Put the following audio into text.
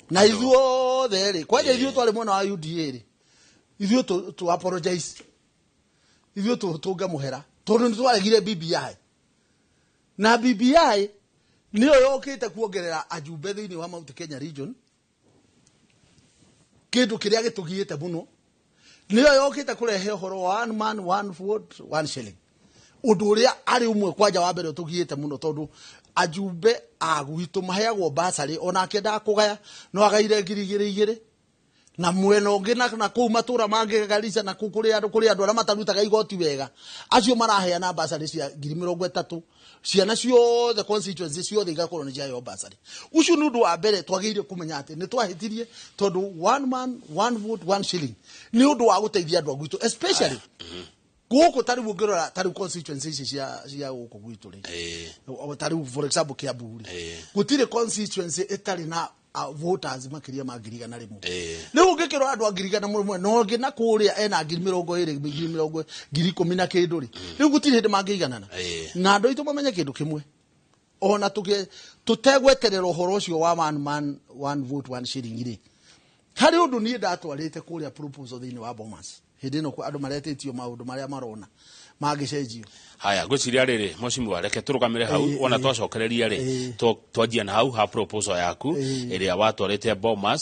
Na ithuothe rĩ, kwanja ithuĩ twarĩ mwena wa UDA rĩ, ithuĩ tũ apologize, ithuĩ tũnge mũhera tondũ nĩ twaregire BBI, na BBI nĩyo yokĩte kuongerera ajumbe thĩinĩ wa Mount Kenya region, kĩndũ kĩrĩa gĩtũgiĩte mũno. Nĩyo yokĩte kũrehe ũhoro wa one man, one vote, one shilling, ũndũ ũrĩa arĩ ũmwe kwanja wa mbere ũtũgiĩte mũno, tondũ ajumbe a gwitũ maheagwo basarĩ, ona akĩendaga kũgaya no agaire 2,000 2,000, na mwena ũngĩ na kũu matũra mangĩ, Garissa na kũu kũrĩ andũ arĩa matarutaga igoti wega, acio maraheana basarĩ cia 30,000. Ciana ciothe, constituency ciothe igakorwo nĩ ciaheo basarĩ. Ũcio nĩ ũndũ wa mbere twagĩrĩire kũmenya atĩ nĩ twahĩtirie, tondũ one man, one vote, one shilling nĩ ũndũ wa gũteithia andũ a gwitũ, especially gũkũ. Tarĩu ũngĩrora tarĩu constituency ici cia gũkũ gwitũ rĩ, tarĩu for example Kiambu rĩ, gũtirĩ constituency ĩtarĩ na voters makĩria ma 100,000. Rĩu ũngĩkĩrora andũ a 100,000 na ũngĩ na kũrĩa ena 20,000, ngiri mĩrongo, 10,000 na kĩndũ rĩ, rĩu gũtirĩ hĩndĩ mangĩiganana. Na andũ aitũ mamenye kĩndũ kĩmwe, ona tũtegweterera ũhoro ũcio wa one man, one vote, one shilling rĩ, harĩ ũndũ niĩ ndatwarĩte kũrĩa proposal thĩinĩ wa Bomas hĩndĩ ĩno andũ maretĩtio maũndũ marĩa marona mangĩcenjio. Haya, ngwĩciria rĩrĩ, mheshimiwa, reke tũrũgamĩre hau. Wona twacokereria rĩ, twanjia na hau ha proposal yaku ĩrĩa watwarĩte Bomas.